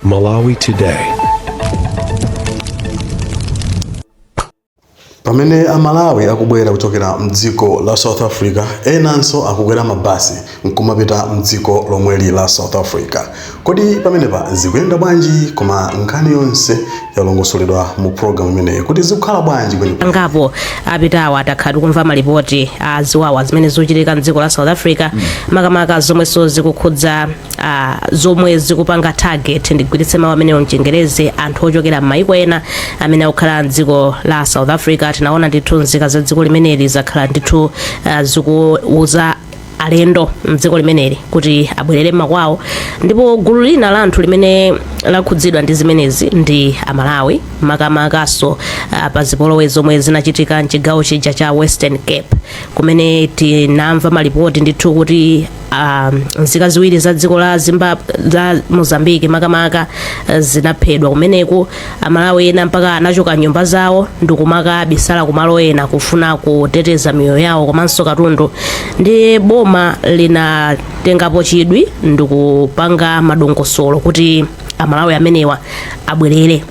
Malawi Today. Pamene Amalawi akubwera kuchokera mdziko la South Africa, enanso akukwera mabasi nkumapita mdziko lomweli la South Africa. Kodi pamenepa zikuyenda bwanji? Koma nkhani yonse yalongosoledwa mu program imeneyi kuti zikukhala bwanji kwenikweni. Angapo apitawa takhala tikumva malipoti a ziwawa zimene zikuchitika mdziko la South Africa, makamaka zomwenso zikukhudza zomwe zikupanga target, ndigwiritse mawu amenewo mchingerezi, anthu ochokera m'mayiko ena amene akukhala mdziko la South Africa. Tinaona ndithu nzika za dziko limeneli zakhala ndithu zikuuza alendo mdziko limeneli kuti abwerere mmakwawo, ndipo gulu lina la anthu limene lakhudzidwa ndi zimenezi ndi Amalawi, makamakaso pa zipolowe zomwe zinachitika mchigawo chija cha Western Cape, kumene tinamva malipoti ndithu kuti nzika ziwiri za dziko la Zimbabwe, za Mozambique makamaka, zinaphedwa kumeneku. Amalawi ena mpaka anachoka nyumba zawo ndikumakabisala kumalo ena kufuna kuteteza miyoyo yawo komanso katundu. Ndi boma linatengapo chidwi ndikupanga madongosolo kuti Amalawi amenewa abwerere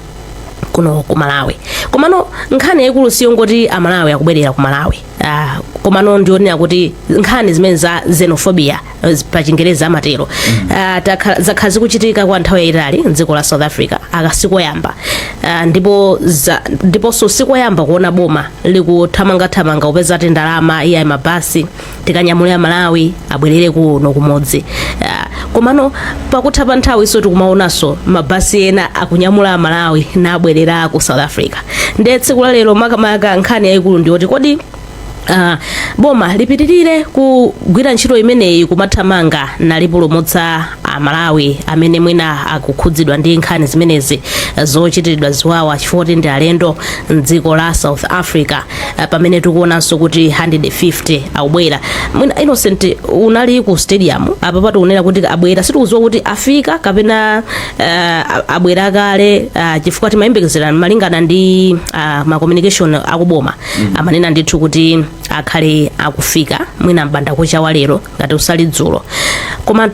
kuno ku Malawi. Komano nkhani yayikulu siyongoti Amalawi akubwerera ku Malawi, komano ndionera kuti nkhani zimene za xenophobia, pa Chingerezi amatero, zakhala zikuchitika kwa nthawi yayitali mdziko la South Africa. Aka sikoyamba, ndiponso sikoyamba kuona boma likuthamangathamanga kupeza ti ndalama, iyayi, mabasi tikanyamule Amalawi abwerere kuno kumudzi. Komano pakutha pa nthawi so tikumaonanso mabasi ena akunyamula Amalawi nabwerera ku South Africa. Ndiye tsiku la lero makamaka nkhani yayikulu ndiyoti kodi boma lipitirire kugwira ntchito imeneyi, kumathamanga nalipulumutsa Amalawi amene mwina akukhudzidwa ndi nkhani zimenezi zochitiridwa ziwawa chifukwa kuti ndi alendo mdziko la South Africa, pamene tikuonanso kuti 150 akubwera? Mwina Innocent, unali ku stadium apa, patikunena kuti abwera, sitikudziwa kuti afika kapena abwera kale, chifukwa timayembekezera malingana ndi ma communication akuboma, amanena ndithu kuti akhale akufika mwina mbandakucha wa lero ngati usali dzulo. Koma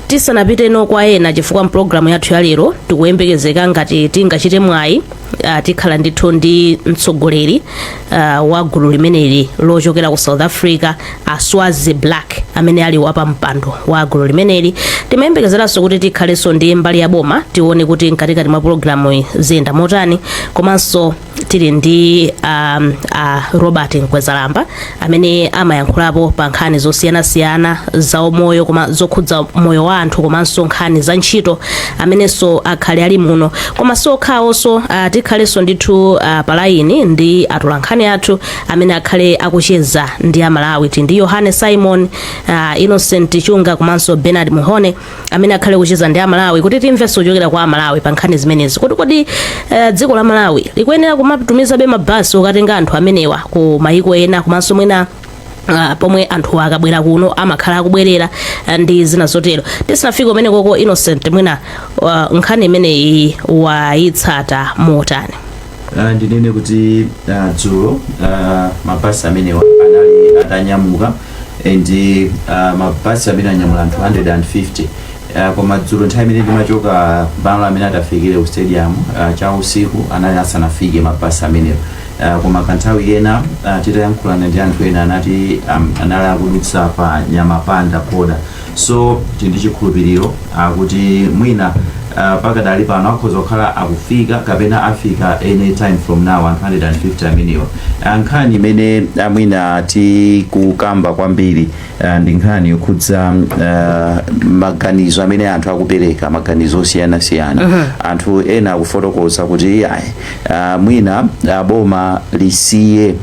tisanapiteno kwa ena, chifukwa mpulogalamu yathu ya lero tikuyembekezeka ngati tingachite mwayi, tikhala ndithu ndi mtsogoleri wa gulu limeneli lochokera ku South Africa, Aswazi Black, amene ali wapampando wa gulu limeneli. Timayembekezeranso kuti tikhalenso ndi mbali ya boma, tione kuti mkatikati mwa pulogalamu ziyenda motani. Komanso tili ndi Robert Mkwezalamba amene amayankhulapo pa nkhani zosiyanasiyana za umoyo, koma zokhudza moyo wa anthu komanso nkhani za ntchito, amenenso akhale ali muno. Koma sokhawonso, tikhalenso ndithu palaini ndi atolankhani athu amene akhale akucheza ndi Amalawi. Tili ndi Yohane Simon, Innocent Chunga komanso Bernard Muhone amene akhale kucheza ndi Amalawi kuti timvenso kuchokera kwa Amalawi pa nkhani zimenezi, kuti kodi dziko la Malawi likuyenera kumatumizabe mabasi okatenga anthu amenewa ku mayiko ena, komanso mwina pomwe anthu akabwera kuno amakhala akubwerera, ndi zina zotero. Tisanafike kumene koko, Innocent, mwina nkhani imeneyi wayitsata motani? Ndinene kuti dzulo mabasi amenewa anali atanyamuka and mabasi amene anyamula anthu 150, koma dzulo nthawi imene ndimachoka malo amene atafikire ku stadium, cha usiku, anali asanafike mabasi amenewa. Koma kanthawi kena titayankhulana ndi anthu ena anati anali akudutsa pa Nyamapanda border, so tili ndi chikhulupiriro kuti mwina pakadali pano akhoza kukhala akufika kapena afika anytime from now anthu 150 amenewa. Nkhani imene mwina tikukamba kwambiri ndi nkhani yokhudza maganizo amene anthu akupereka, maganizo osiyanasiyana. Anthu ena akufotokoza kuti ayi, mwina boma lisiye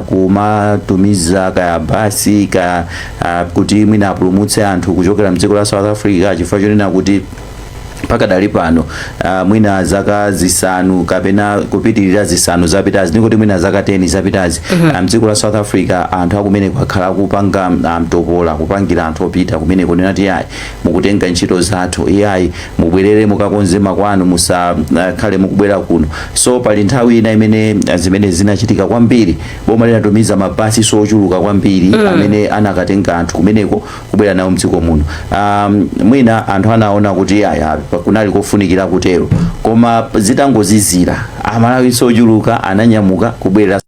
kumatumiza kaya basi ka kuti mwina apulumutse anthu kuchokera mdziko la South Africa, chifukwa chonena kuti pakadali pano mwina zaka 5 kapena kupitirira 5 zapitazi, ndikuti mwina zaka 10 zapitazi, mdziko la South Africa anthu akumeneko akhala akupanga mtopola, kupangira anthu opita kumeneko, nati ayi, mukutenga ntchito zathu, iyayi, mubwerere mukakonze makwanu, musakhale mukubwera kuno. So pali nthawi ina imene zimene zinachitika kwambiri, boma linatumiza mabasi sochuluka kwambiri amene anakatenga anthu kumeneko kubwera nawo mdziko muno. Mwina anthu anaona kuti aya, pafunika Kunali kofunikira kutero, koma zitangozizira Amalawinso ochuluka ananyamuka kubwerera.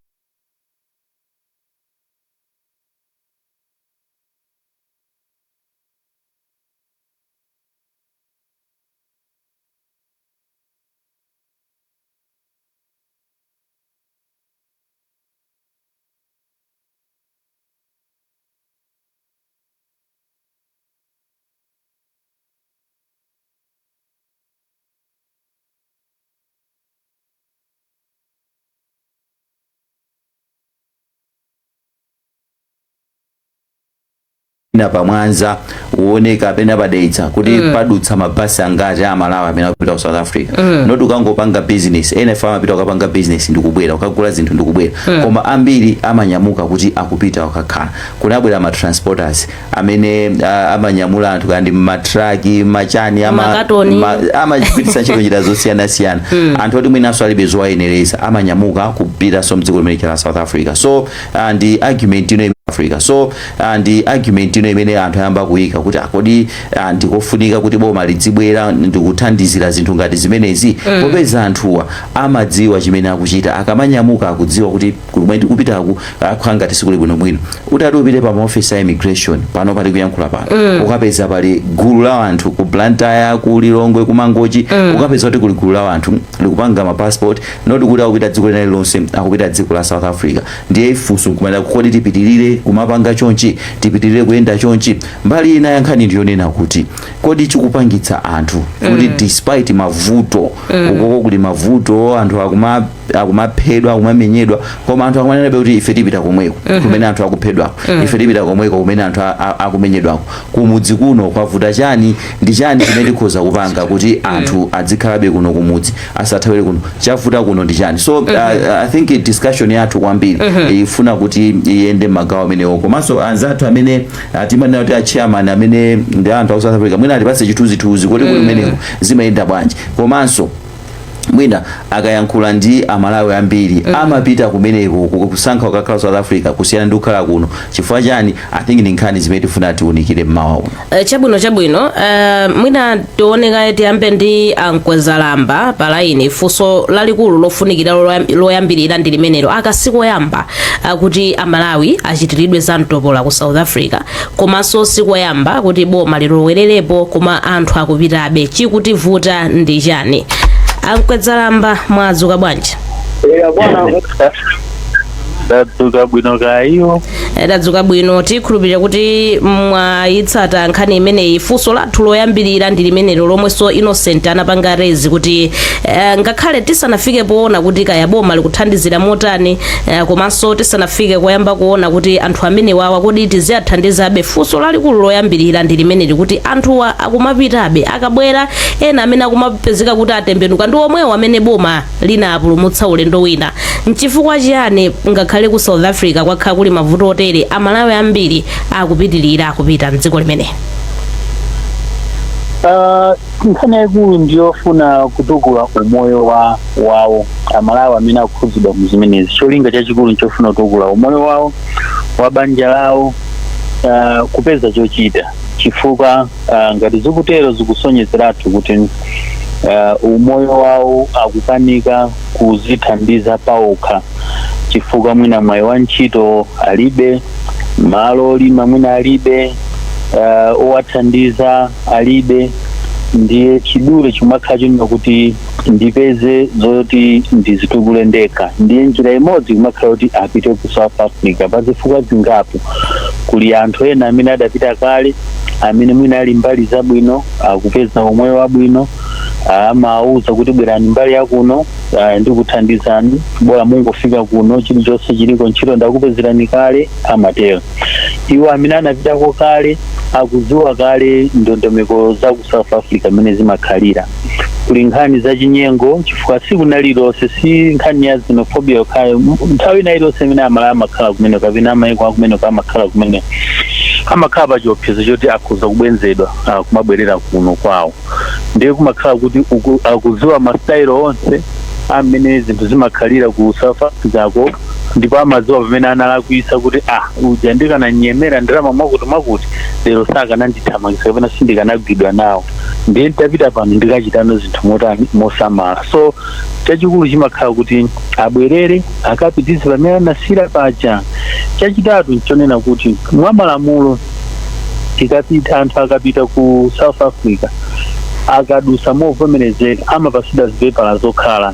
Na pamwanza uone kapena padetsa kuti padutsa mabasi angati Amalawi amene akupita ku South Africa. Not ukangopanga business, ena ife amapita kukapanga business ndikubwera, ukagula zinthu ndikubwera, koma ambiri amanyamuka kuti akupita kukakhala. Kunabwera ma transporters amene amanyamula anthu kandi matraki, machani ama, Makatoni. Amagwiritsa ntchito njira zosiyanasiyana. Anthu oti mwinanso alibe zowayenereza amanyamuka kupitanso mdziko limene la South Africa. So ndi argument ino Africa, so ndi argument ino imene anthu ayamba kuyika kuti akodi ndikofunika kuti boma lidzibwera ndikuthandizira zinthu ngati zimenezi, popeza anthuwa amadziwa chimene akuchita. Akamanyamuka akudziwa kuti kumwe ndikupitaku akukhala ngati sikuli bwinobwino. Utati upite pa maofisi a immigration pano pali kuyankhula pano, ukapeza pali gulu la anthu ku Blantyre, ku Lilongwe, ku Mangochi. Ukapeza kuti kuli gulu la anthu likupanga ma passport, not kuti akupita dziko lina lilonse, akupita dziko la South Africa. Ndiye funso nkumanena, kodi tipitirire kumapanga chonchi? Tipitirire kuyenda chonchi? Mbali ina yankhani ndiyonena kuti kodi chikupangitsa anthu kuti despite mavuto, ukoko kuli mavuto, anthu akumaphedwa, akumamenyedwa, koma anthu akumanenabe kuti ife tipita komweko kumene anthu akuphedwako, ife tipita komweko kumene anthu akumenyedwako, kumudzi kuno kwavuta chani? Ndi chani chimene tikhoza kupanga kuti anthu adzikhalabe kuno kumudzi, asathawire kuno? Chavuta kuno ndi chani? So I think discussion yathu kwambiri ifuna kuti iyende magawo amenewo, komanso anzathu amene timanena kuti a chairman amene ndi anthu aku South Africa mwina atipatse chithunzithunzi kuti kuli kumeneko zimayenda bwanji, komanso mwina akayankhula ndi Amalawi ambiri amapita kumeneko kusankha kukakhala South Africa kusiyana ndi kukhala kuno chifukwa chani? I think ndi nkhani zimene tifuna tiunikire mmawa uno. Chabwino, mwina tioneka, tiyambe ndi Ankwezalamba pa line. Funso lalikulu lofunikira loyambirira ndi limenelo: akasikoyamba kuti Amalawi achitiridwe za mtopola ku South Africa, komanso sikoyamba kuti boma lilowererepo, koma anthu akupitabe. Chikutivuta ndi chani? Ankwezalamba, mwadzuka bwanji? Eya bwana, ndadzuka bwino, kayiwo? Tadzuka bwino. Tikhulupirira kuti mwayitsata nkhani imeneyi. Funso lathu loyambirira ndi limenelo lomwenso Innocent anapanga raise, kuti ngakhale tisanafike poona kuti kaya boma likuthandizira motani, komanso tisanafike koyamba kuona kuti anthu amene wawa kodi tiziyathandizabe, funso lalikulu loyambirira ndi limeneli, kuti anthuwa akumapitabe, akabwera ena amene akumapezeka kuti atembenuka ndi omwewo amene boma linapulumutsa ulendo wina. Nchifukwa chiyani ngakhale ku South Africa kwakhala kuli mavuto otere, Amalawi ambiri akupitirira kupita mdziko limene? Nkhani yayikulu ndiyofuna kutukula umoyo wa wawo Amalawi amene akukhudzidwa mu zimenezi. Cholinga chachikulu nchofuna kutukula umoyo wawo, wa banja lawo, kupeza chochita, chifukwa ngati zikutero zikusonyezeratu kuti umoyo wawo akukanika kuzithandiza pawokha, chifukwa mwina mwayi wa ntchito alibe, malo olima mwina alibe, owathandiza alibe. Ndiye chidule chimakhala chonena kuti ndipeze zoti ndizitukule ndekha. Ndiye njira imodzi kumakhala kuti apite ku South Africa pa zifukwa zingapo. Kuli anthu ena amene adapita kale, amene mwina ali mbali zabwino, akupeza umoyo wabwino, amawuza kuti bwerani mbali yakuno, ndikuthandizani, bola mungofika kuno, chilichonse chiliko, ntchito ndakupezerani kale, amatero. Iwo amene anapitako kale akudziwa kale ndondomeko za ku South Africa mmene zimakhalira. Kuli nkhani za chinyengo, chifukwa tsiku lililonse, si nkhani ya xenophobia yokhayo, nthawi ina iliyonse imene Amalawi amakhala kumene kapena amayiko akumeneko amakhala kumene, amakhala pa chiopsezo choti akhoza kubwenzedwa, kumabwerera kuno kwawo. Ndiye kumakhala kuti akudziwa masitayilo onse amene zinthu zimakhalira ku South Africa ko, ndipo amadziwa pamene analakwisa kuti uja ndikananyemera ndalama mwakuti mwakuti, lero sakanandithamangisa kapena sindikanagwidwa nawo. Ndiye nditapita pano ndikachitano zinthu motani, mosamala. So chachikulu chimakhala kuti abwerere akapititse pamene anasiyira paja. Chachitatu nchonena kuti mwa malamulo tikapita, anthu akapita ku South Africa, akadusa movomerezeka, amapasidwa zipepala zokhala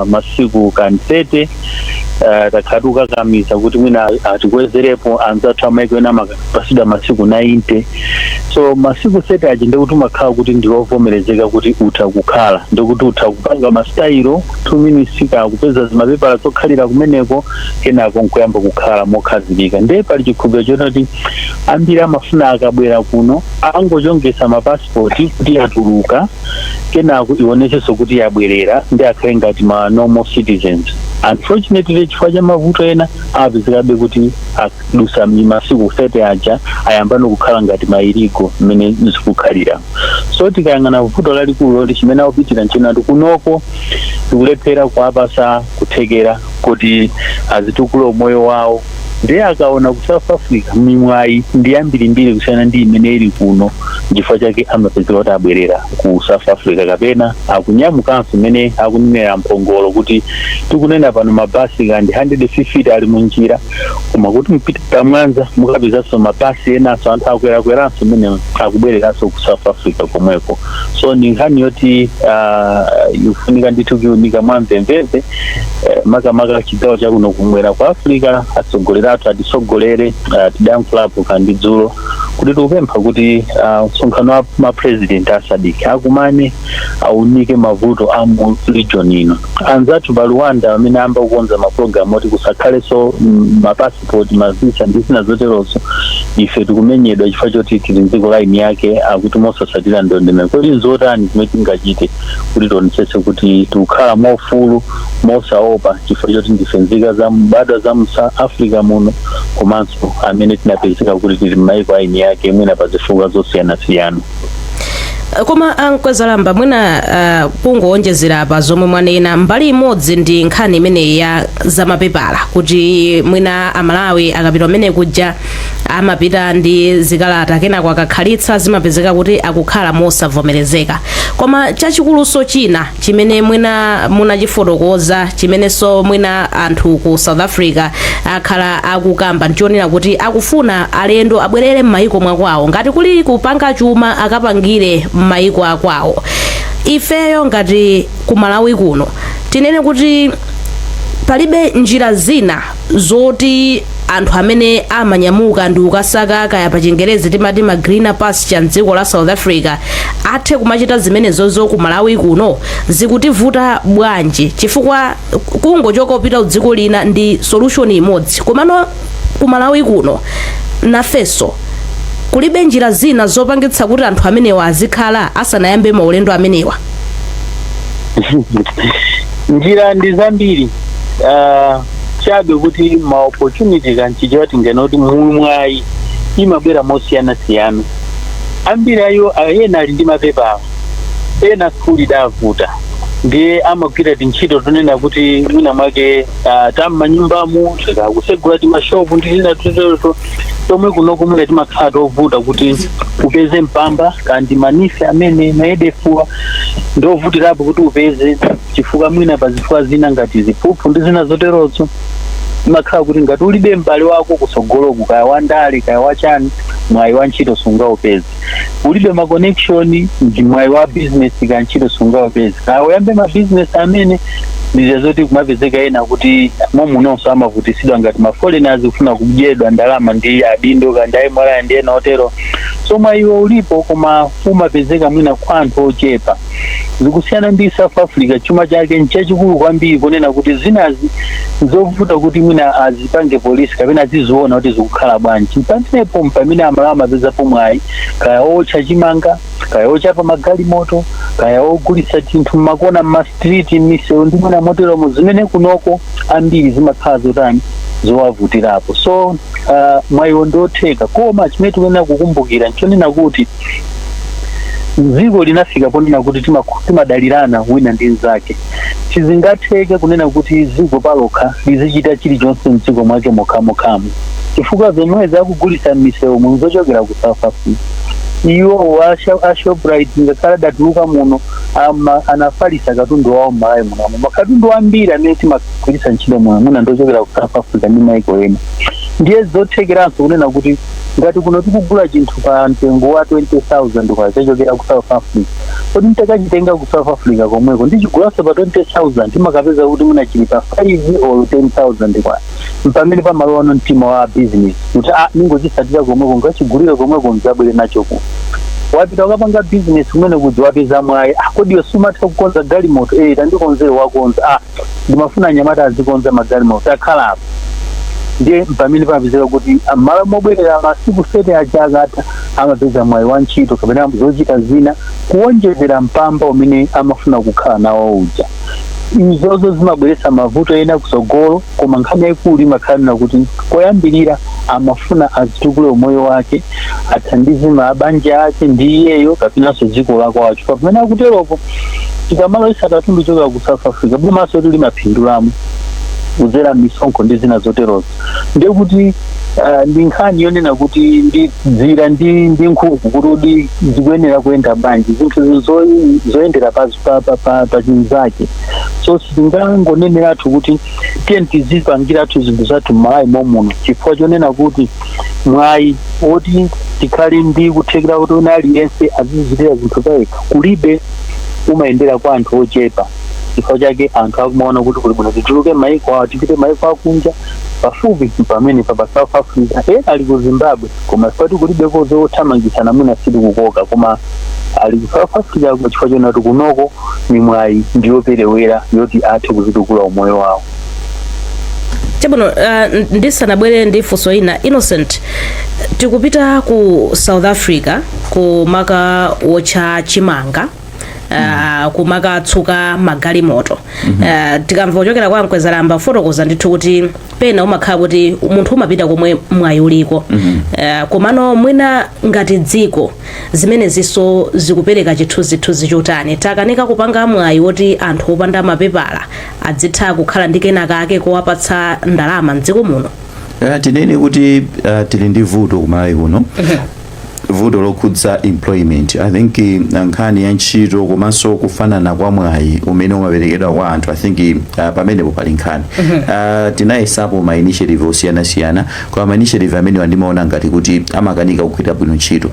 masiku kan 30. Takhala tikukakamiza kuti mwina atikwezerepo. Anzathu amaiko ena amapasidwa masiku 90. So masiku 30 aja ndikuti umakhala kuti ndiwovomerezeka kuti utha kukhala, ndikuti utha kupanga masitayilo 2 minutes ka kupeza zimapepala zokhalira kumeneko, kenako nkuyamba kukhala mokhazikika. Ndiye pali chikhulupiriro choti ambiri amafuna akabwera kuno angochongesa mapasipoti kuti atuluka, kenako ionetsenso kuti yabwerera, ndi akhale ngati ma normal citizens. Unfortunately, chifukwa cha mavuto ena, amapezekabe kuti adusa masiku 30 aja, ayambano kukhala ngati ma illegal mmene zikukhalira. So tikayang'ana vuto lalikulu loti chimene akupitira nchinatu kunoko tikulephera kuwapasa kuthekera kuti azitukule umoyo wawo. Ndiye akaona ku South Africa mimwayi ndi yambirimbiri kusiyana ndi imene ili kuno, chifukwa chake amapezeka kuti abwerera ku South Africa kapena akunyamukanso imene akunenera mphongolo kuti tikunena pano mabasi kandi 150 ali munjira. Koma kuti mpite pamwanza mukapezanso mabasi enanso, anthu akwerakweranso mmene akubwereranso ku South Africa komweko. So ndi nkhani yoti ikufunika ndithu kuiunika mwamvemvemve, makamaka chigawo chakuno kumwera kwa Africa. Atsogoleri athu atisogolere. Tidayankhulapo kandi dzulo kuti tikupempha kuti msonkhano wa mapresident a SADC akumane, aunike mavuto a mu region ino. Anzathu pa Rwanda amene amba kukonza mapulogalamu oti kusakhalenso mapasipoti, mavisa ndi zina zoterozo, ife tikumenyedwa chifukwa choti tili mdziko la eni yake, akuti mosasatira ndondomeko. Kodi nzotani zimene tingachite kuti tionetsetse kuti tikukhala mofulu, mosaopa, chifukwa choti ndife nzika za mbadwa za mu Africa muno, komanso amene tinapezeka kuti tili m'mayiko a eni yake mwina pa zifukwa zosiyanasiyana? Koma Ankwezalamba, mwina kungowonjezera pa zomwe mwanena, mbali imodzi ndi nkhani imeneyi ya zamapepala, kuti mwina Amalawi akapita umene kuja amapita ndi zikalata, kenako akakhalitsa zimapezeka kuti akukhala mosavomerezeka. Koma chachikuluso china chimene mwina munachifotokoza, chimenenso mwina anthu ku South Africa akhala akukamba, nchionera kuti akufuna alendo abwerere m'mayiko mwakwawo, ngati kuli kupanga chuma akapangire m'mayiko akwawo. Ifeyo ngati ku Malawi kuno, tinene kuti palibe njira zina zoti anthu amene amanyamuka ndi kukasaka, kaya pa Chingerezi timati ma greener pasture, mdziko la South Africa, athe kumachita zimenezozo ku Malawi kuno? Zikutivuta bwanji? Chifukwa kungochoka kupita kudziko lina ndi solution imodzi, komano ku Malawi kuno nafenso kulibe njira zina zopangitsa kuti anthu amenewa azikhala asanayambe maulendo amenewa? Njira ndi zambiri, chabe kuti ma opportunity kanchichewa tingena kuti mwayi imabwera mosiyanasiyana. Ambiri ayo ena ali ndi mapepala, ena sukulu idavuta, ndiye amagwira tintchito tonena kuti mwina mwake tam'manyumbamu, tikakusegula timashopu ndi zina toteroto, tomwe kunoko mwina timakhala tovuta kuti upeze mpamba kandi manife amene maedefuwa ndovutirapo kuti upeze, chifukwa mwina pa zifukwa zina ngati ziphuphu ndi zina zoterozo, imakhala kuti ngati ulibe m'bale wako kusogoloku, kaya wandale kaya wachani, mwayi wa ntchito sungaupeze. Ulibe ma connection, ndi mwayi wa business ka ntchito sungaupeze, kaya uyambe ma business amene ndize zoti kumapezeka ena kuti momunonso amavutisidwa ngati ma foreigners kufuna kudyedwa ndalama ndi adindo kandi aimwalaya ndi ena otero. So mwayiwo ulipo, koma umapezeka mwina kwa anthu ochepa. Zikusiyana ndi South Africa, chuma chake nchachikulu kwambiri kunena kuti zinazi nzovuta kuti mwina azipange polisi kapena aziziona kuti zikukhala bwanji. Pamenepo pamene Amalawi amapezapo mwayi, kaya otcha chimanga, kaya ochapa magalimoto, kaya ogulitsa tinthu mmakona, mma street, m'misewu ndi mwina moteromo, zimene kunoko ambiri zimakhala zotani, zowavutirapo. So mwayiwo ndiotheka, koma chimene tikuyenera kukumbukira nchonena kuti dziko linafika ponena kuti timadalirana wina ndi mnzake. Sizingatheke kunena kuti dziko palokha lizichita chilichonse mdziko mwake mokhamokhamo, chifukwa zomwe zakugulitsa m'misewu zochokera ku South Africa. Iwo a Shoprite ngakhale adatuluka muno, anafalisa katundu wawo m'Malawi munomo. Makatundu ambiri amene timagwiritsa ntchito muno muna ndochokera ku South Africa ndi maiko ena. Ndiye zothekeranso kunena kuti ngati kuno tikugula chinthu pa mtengo wa 20,000 kwa chachokera ku South Africa, kodi ntakachitenga ku South Africa komweko ndichigulanso pa 20,000, timakapeza kuti muna chili pa 5 or 10,000 kwa. Pamene pamalowa mtima wa business kuti a ningochisatira komweko, ngachigulire komweko, mdzabwere nacho kuno. Wapita ukapanga business kumene kudzi, wapeza mwayi. Ah, kodi iwe sumatha kukonza galimoto? Eh, tandikonzere. Wakonza. Ah, ndimafuna anyamata azikonza magalimoto, akhala apo. Ndiye pamene pamapezeka kuti malo mobwerera masiku 30 aja akatha, amapeza mwayi wa ntchito kapena zochita zina kuwonjezera mpamba umene amafuna kukhala nawo uja. Izozo zimabweretsa mavuto ena kutsogolo, koma nkhani yayikulu imakhala kuti koyambirira amafuna azitukule umoyo wake, athandize mabanja ake ndi iyeyo kapenanso dziko lakwacho. Pamene akuteropo, tikamalowesa katundu choka ku South Africa, bomaso limapindulamo kudzera misonkho ndi zina zoterozo. Ndiye kuti ndi nkhani yonena kuti ndi dzira ndi nkhuku, kuti udi zikuyenera kuyenda bwanji, zinthu zoyendera pa chinzake. So sitingangoneneratu kuti tiye tizipangiratu zinthu zathu m'Malawi momuno, chifukwa chonena kuti mwayi woti tikhale ndi kuthekera kuti wina aliyense azizichitira zinthu payekha kulibe, umayendera kwa anthu ochepa. Chifukwa chake anthu akumaona kuti kuli bwino tituluke maiko awo, tipite maiko akunja pafupi pamene pa South Africa, ena ali ku Zimbabwe, koma chifukwa kulibeko zothamangitsana mwina sitikukoka, koma ali ku South Africa chifukwa chonena kuti kunoko mimwayi ndiyoperewera yoti athe kuzitukula umoyo wawo. Chabwino, ndisanabwere ndi funso ina, Innocent, tikupita ku South Africa kumaka wotcha chimanga, kumakatsuka magalimoto. Tikamva kuchokera kwa Mkwezalamba, fotokoza ndithu kuti pena umakhala kuti munthu umapita komwe mwayi uliko. Komano mwina ngati dziko zimenezinso zikupereka chithunzithunzi chotani? Takanika kupanga mwayi woti anthu opanda mapepala adzitha kukhala ndi kenakake kowapatsa ndalama mdziko muno? Tinene kuti tili ndi vuto kumalawi kuno, vuto lokhudza employment. I think nkhani ya ntchito komanso kufanana kwa mwayi umene umaperekedwa kwa anthu, I think pamenepo pali nkhani. Tinayesapo ma initiative osiyanasiyana, koma ma initiative amene ndimaona ngati kuti amakanika kugwira bwino ntchito.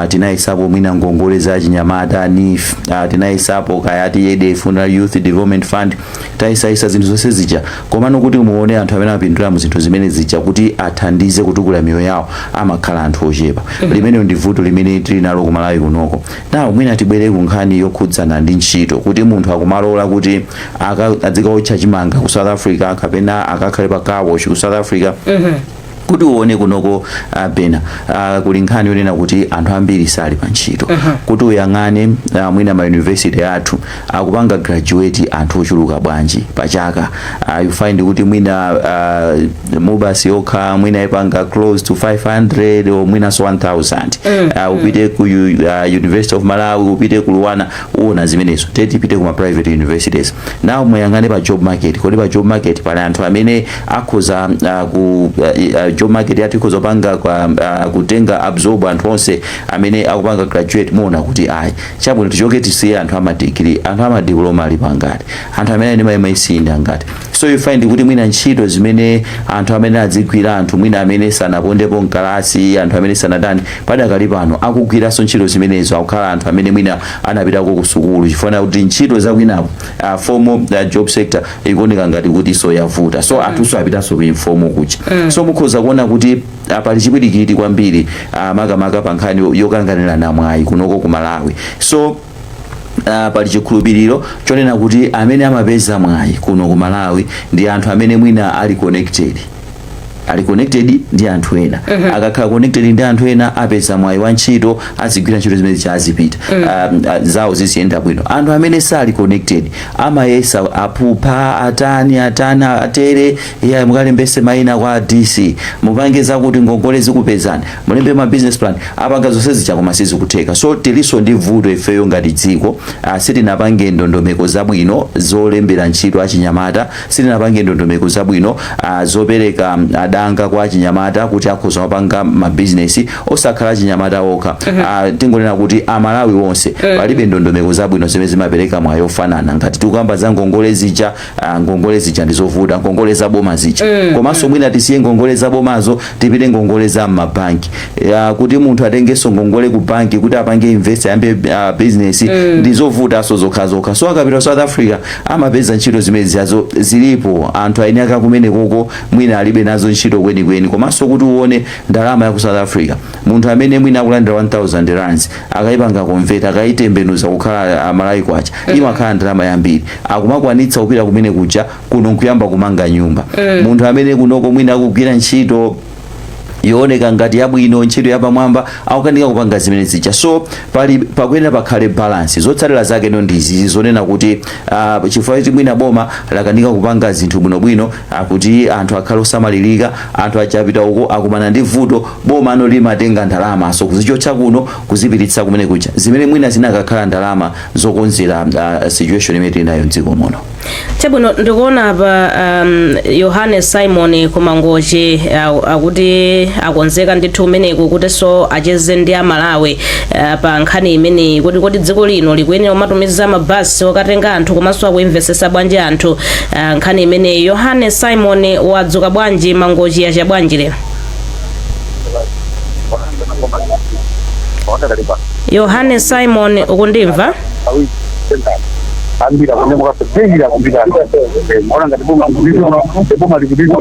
Tinayesapo mwina ngongole za chinyamata, NEEF, tinayesapo kayati YEDF na Youth Development Fund, tayesayesa zinthu zonse zija, komano kuti muone anthu amene amapindula mu zinthu zimene zija kuti athandize kutukula miyoyo yawo, amakhala anthu ochepa. Limeneyo ndi vuto limene tili nalo kumalawi kunoko. Nawo mwina tibwere ku nkhani yokhudzana ndi ntchito, kuti munthu akumalola kuti adzikawotcha chimanga ku South Africa kapena akakhale pa car wash ku South Africa. Kuti uone kunoko, pena kuli nkhani yonena kuti anthu ambiri sali pa ntchito. Kuti uyang'ane, mwina ma university athu akupanga graduate anthu ochuluka bwanji pachaka? You find kuti mwina MUBAS yokha mwina ipanga close to 500 or mwinanso 1000. Upite ku University of Malawi, upite ku LUANAR, uwona zimenezo. Teti tipite kuma private universities. Now muyang'ane pa job market. Kodi pa job market pali anthu amene akhoza ku job market yathu ikhoza kupanga kutenga absorb anthu onse amene akupanga graduate? Muona kuti ayi. Chabwino, tichoke, tisiye anthu amadigiri, anthu amadiploma ali pangati? Anthu amene ali ndi ma MSc ndi angati? So you find kuti mwina ntchito zimene anthu amene adzigwira, anthu mwina amene sanapondepo mkalasi, anthu amene sanatani, padakali pano akugwiranso ntchito zimenezo akukhala anthu amene mwina anapitako ku sukulu, chifukwa kuti ntchito zakwinapo, formal job sector ikuoneka ngati kuti so yavuta, so anthuso apitanso ku informal kuja. So mukhoza kuona kuti pali chipwirikiti kwambiri, makamaka pa nkhani yokanganirana mwayi kunoko ku Malawi. So pali chikhulupiriro chonena kuti amene amapeza mwayi kuno ku Malawi ndi anthu amene mwina ali connected ndi anthu ena. Akakhala connected ndi anthu ena, apeza mwayi wa ntchito, azigwira ntchito zimene zazipita, zawo ziziyenda bwino. Anthu amene sali connected amayesa aphupha, atani, atani, atere, iya, mukalembese mayina kwa DC, mupange zakuti ngongole zikupezani, mulembe ma business plan, apanga zonse zija koma sizikutheka. So tilinso ndi vuto ifeyo ngati dziko. Sitinapange ndondomeko zabwino zolembera ntchito achinyamata, sitinapange ndondomeko zabwino zopereka data. danga kwa achinyamata kuti akhoza kupanga mabizinesi, osakhala achinyamata okha. Tingonena kuti Amalawi onse, palibe ndondomeko zabwino zimene zimapereka mwayi ofanana. Ngati tikukamba za ngongole zija, ngongole zija ndizovuta, ngongole za boma zija. Komanso mwina tisiye ngongole za bomazo, tipite ngongole za m'mabanki. Kuti munthu atengenso ngongole ku banki kuti apange invest, ayambe business, ndizovutanso zokhazokha. So akapita South Africa amapeza ntchito zimene ziyazo zilipo, anthu aine akakumene koko mwina alibe nazo ntchito kwenikweni. Komanso kuti uone ndalama ya ku South Africa, munthu amene mwina akulandira 1000 rands, akayipanga convert, akayitembenuza kukhala Amalawi kwacha, imakhala ndalama yambiri. Akumakwanitsa kupita kumene kuja kuno nkuyamba kumanga nyumba. Munthu amene kunoko mwina akugwira ntchito yooneka ngati yabwino, ntchito yapamwamba, akukanika kupanga zimene zija. So pali pakuyenera pakhale balance. Zotsatira zake no ndizi zonena kuti chifukwa choti mwina boma lakanika kupanga zinthu bwinobwino, kuti anthu akhale osamalirika, anthu achapita uko akumana ndi vuto, boma ano limatenga ndalama so kuzichotsa kuno kuzipititsa kumene kuja, zimene mwina zinakakhala ndalama zokonzera situation imene tili nayo mdziko muno. Chabwino, ndikuona apa Yohanes Simon Kumangochi akuti akonzeka ndithu kumeneku kutinso acheze ndi Amalawi pa nkhani imeneyi, kuti dziko lino likuyenera kumatumiza mabasi okatenga anthu, komanso akuimvesesa bwanji anthu nkhani imeneyi. Yohanes Simon, wadzuka bwanji? Mangochi yacha bwanji lero? Yohanes Simon, ukundimva? Ambira kunyamuka kupita ona ngati boma boma likupita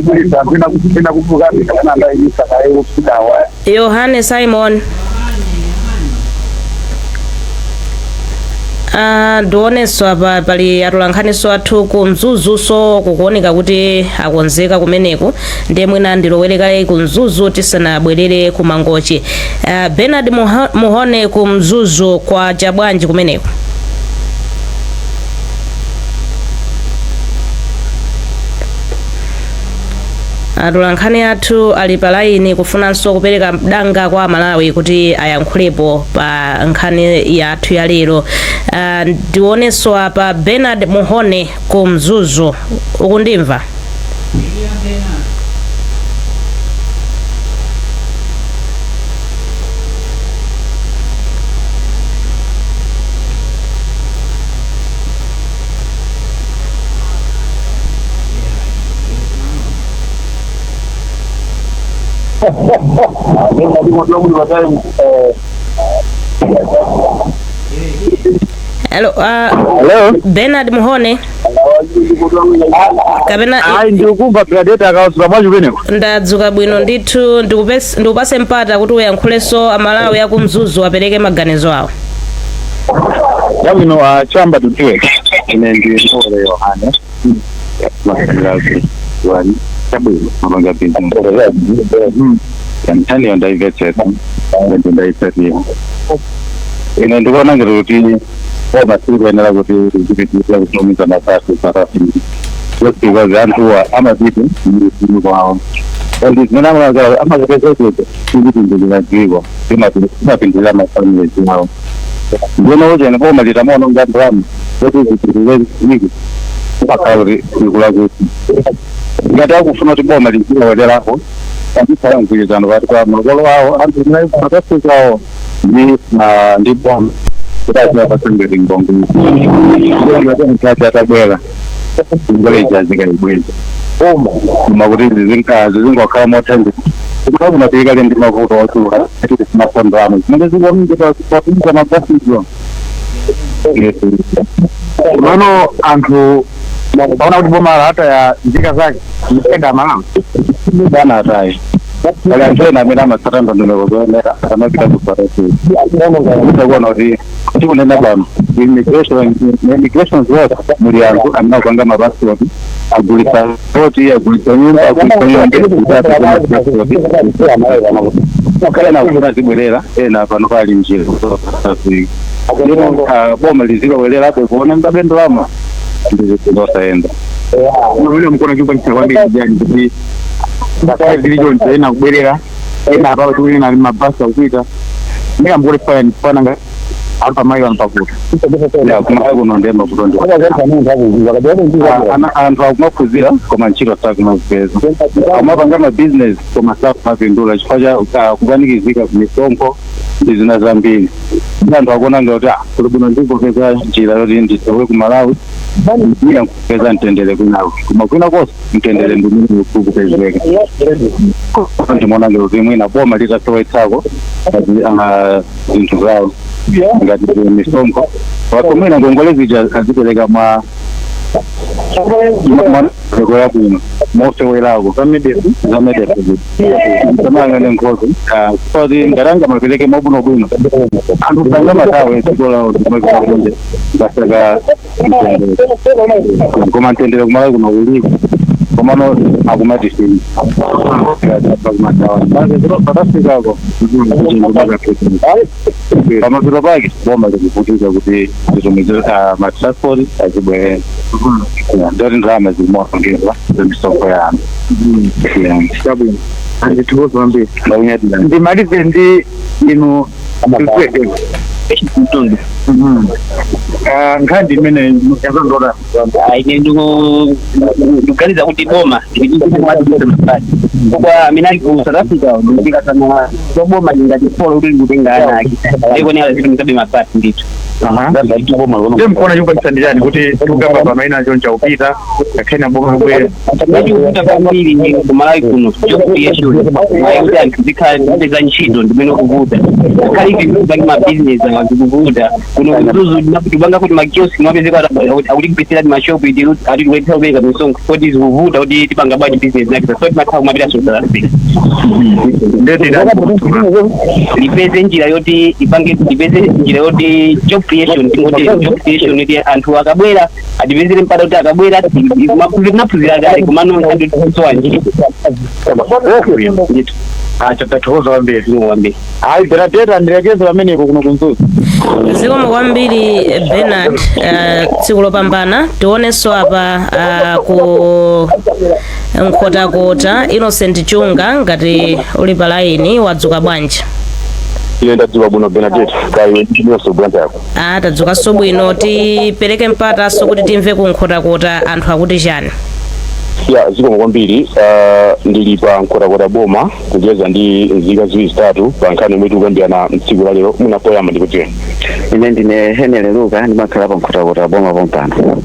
ena kuvuka kana ndayimisa kaye kupitawa. Yohane Simon, ndionenso apa pali atolankhaniso athu ku Mzuzuso, kukuoneka kuti akonzeka kumeneku, ndiye mwina ndilowerekaye ku Mzuzu tisanabwerere ku Mangochi. Bernard Muhone, ku Mzuzu kwa chabwanji kumeneku? Atolankhani athu ali pa laini kufunanso kupereka danga kwa Amalawi kuti ayankhulepo pa nkhani yathu ya lero. Ndionenso apa Bernard Muhone ku Mzuzu, ukundimva? Hello, Hello. Bernard Muhone kapena? Ayi, ndikukumva Bradeta. Akauzuka bwanji kumeneko? Ndadzuka bwino ndithu. Ndikupase mpata kuti uyankhulenso Amalawi aku Mzuzu apereke maganizo awo. Chabwino, chamba tutiwe, ine ndi Mpole Yohane Masangazi wani. Chabwino, mapanga business nkhaniyo ndaimvetsetsa ndi ndaitsatira. Ine ndikuona ngati kuti boma sikuyenera kuti zipitirize kutumiza mabasi South Africa, just because anthuwa amapita mmidzimu kwawo and zimene amazipeza kuti sizipindulira dziko, zimapindulira mafamilies awo. Ndiyeno uchene boma litamaononga ndalama kuti zipindulire dziko, kumakhala kuti likula kuti ngati akufuna kuti boma lizilowererapo, azikhala mgwirizano pakati pa makolo awo anthu amene South Africa awo ndi boma kuti aziwapatsa ngati ngongole. Atabwera ngongole ija zikayibweza, koma kuti zizingokhala mothandiza kuba kunapilikale ndi mavuto ochuluka ati timafondo amo zimene zikuonongedwa zikutumiza mabasizo. Unono anthu paona kuti boma lataya nzika zake msenda Malawi. Bana atayi, pali anthu ena amene amatsata ndondomeko zoyenera amapita ku South Africa. Utakuona kuti tikunena pano immigration zonse muli anthu amene akupanga mapasipoti, agulitsa poti, agulitsa nyumba, agulitsa nyumba kuti apeze mapasipoti. Ena akufuna zibwerera, ena pano pali njira ku South Africa. Ndino boma lizilowererapo kuona ngabe ndalama ndizosayenda. Umene mukuona chikwanisa kwambiri jani kuti ngakhale zili choncho ena kubwerera, ena apapo tikunena ali mabasi akupita, ndika mukule fana fana nga Anthu amayi pakuti Ya, kumalawi kuno ndiye mavuto ndi anthu akumaphunzira koma ntchito sakumazipeza, amapanga mabizinesi koma sakumapindula chifukwa cha kupanikizika kumisonkho ndi zina zambiri. Ndi anthu akuona ngati kuli bwino ndingopeza njira yoti ndithawe ku Malawi, mwina nkupeza mtendere kwinako, koma kwina konse mtendere ndi umene ukupezeka. Ndimaona ngati kuti mwina boma litasowetsako zinthu zawo ngati misonkho, wapo mwina ngongole zija azipereka mwa yabwino, mosewelako za MEDEF, zamayang'ane nkhoso kuti ngaranga mapereke mabwinobwino, anthu sanga matawe dziko lawo zimakunja basaka mtendere. Koma mtendere kumalawi kuno uliko, komano akumatisini patafikako pamapiro pake boma likuvutika kuti zitumize matransport azibwerera, ndoti ndalama zimorongedwa zemisonko ya anthu. Chabwino, andithokoza kwambiri. Ndaunyadira. Ndimalize ndi inu. Mtundu. Nkhani imene yazondola. Ine ndikuganiza kuti boma kwa amene ali ku South Africa ndikasana boma lingati polo kuti likutenga ana ake ndikuonera zitumizabe mabasi ndithu. Ndiye mkuona chikupangisa ndi chani kuti tikukamba pamaina acho nchaupita kakhena boma kubwera? Chikuvuta kwambiri ndi kumalawi kuno job creation, kuti anthu zikhala zipeza ntchito ndimene kuvuta. Ngakhale ivi kupangi mabizinesi awa zikuvuta kuno kuzuzu, tipanga kuti makioski mwapezeka akutigwisira ti mashopu iti ati tikuletsa kupereka misonkho, kodi zikuvuta kuti tipanga bwanji business nake, so timatha kumapita South Africa. Ndetira. Lipeze njira yoti ipange, lipeze njira yoti job creation, tingoti job creation, kuti anthu akabwera atipezere mpata kuti akabwera tinaphunzira kale, komano anthu tikusowa ntchito. Tathokoza kwambiri. Kwambiri. Hayi, Benadeta, ndilekeze pamenepo kuno kunzuzu. Zikomo kwambiri, Bernard. Tsiku lopambana. Tionenso apa ku Nkhotakota, Innocent Chunga, ngati uli pa laini, wadzuka bwanji? Ine ndadzuka bwino, Benadeta, kayi ndinonso bwanja yako? Ah, tadzukanso bwino. Tipereke mpatanso kuti timve ku Nkhotakota anthu akuti chani. Ya, zikomo kwambiri. Ndili pa Nkhotakota boma kucheza ndi nzika ziwiri zitatu pa nkhani yomwe tikukambirana mtsiku la lero. Munapoyamba ndikudziweni. Ine ndine Henry Luka, ndimakhala pa Nkhotakota boma pompano.